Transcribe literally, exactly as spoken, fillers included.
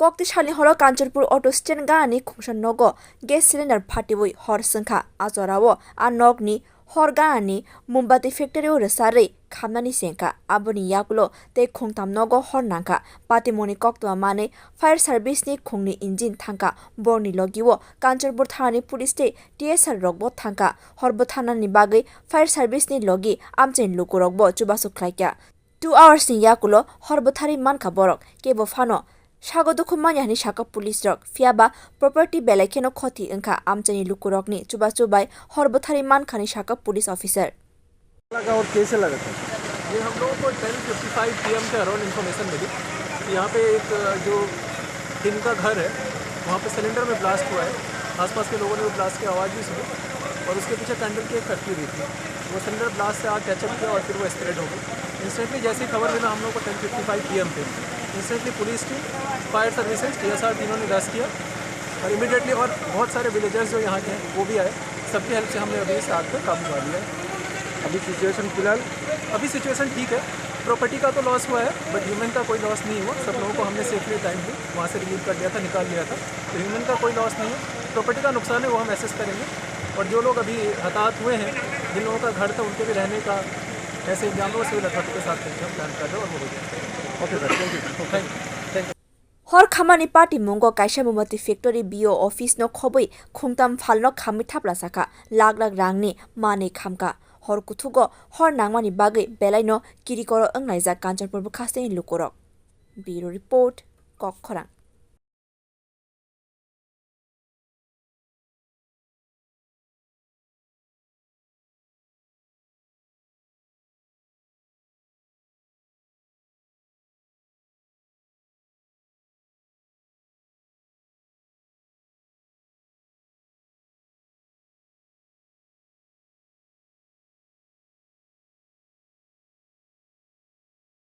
Kokti salni horo Kanchanpur auto stand ganani khungsa nogo gas cylinder phatiwi hor swngkha. A jorao a nokni hor ganani Mombati factory o rwcharwi khamnani chengkha. Aboni yakulo tei khungtam nogo hor nangkha. Patimoni koktwma manwi fire service ni khungni engine thangkha. Borni logio Kanchanpur thanani police tei T S R rokbo thangkha. Hor bwtharnani bagwi fire service ni logi amchaini lukurokbo chubachu khlaikha. Two hours ni yakulo hor bwtharwi mankha borok. Kebo phano sago dukhu manya hwnwi sakha police rok. Phiyaba property belai kheno khoti wngkha amchaini lukurokni chubachu bai hor bwtharwi mankha hwnwi sakha police officer. लगा और कैसे लगा था? ये हम लोगों को ten fifty five P M के अराउंड इन्फॉर्मेशन मिली कि यहाँ पे एक, अ, जो टिन का घर है, वहाँ पे सिलेंडर में ब्लास्ट हुआ है। आसपास के लोगों ने भी ब्लास्ट की आवाज़ भी सुनी और उसके पीछे कैंडल की एक फैक्ट्री भी थी। वो सिलेंडर ब्लास्ट से आग कैचअप किया और फिर वो स्प्रेड हो गई। इंस्टेंटली जैसे ही खबर मिला हम लोग को ten fifty five P M पे, instantly police team, fire services, T S R तीनों ने रश किया और इमीडिएटली और बहुत सारे विलेजर्स जो यहाँ के हैं वो भी आए। सबकी हेल्प से हमने अभी इस आग पर काबू पा लिया है। अभी सिचुएशन फिलहाल? अभी सिचुएशन ठीक है। प्रॉपर्टी का तो लॉस हुआ है, बट ह्यूमन का कोई लॉस नहीं हुआ। सब लोगों को हमने सेफली टाइम पे वहाँ से रिलीव कर लिया था, निकाल लिया था। तो ह्यूमन का कोई लॉस नहीं है। प्रॉपर्टी का नुकसान है, वो हम असेस करेंगे। और जो लोग अभी हताहत हुए हैं, जिन लोगों का घर था, उनके भी रहने का ऐसे जानवरों से भी लथपथ के साथ करके हम प्लान कर रहे हैं और वो हो जाएगा। Okay sir, thank you. Thank you. Hor khamani patimungo kaisa Mombati factory B O office no khobwi khungtam phalno khamwi thapla sakha, lakh lakh rangni manwi khamkha. Hor kuthugo hor nangmani bagwi belaino kirikoro wnglaijak Kanchanpur bwkhasteni lukurok. Bureau Report, Kokkhorang.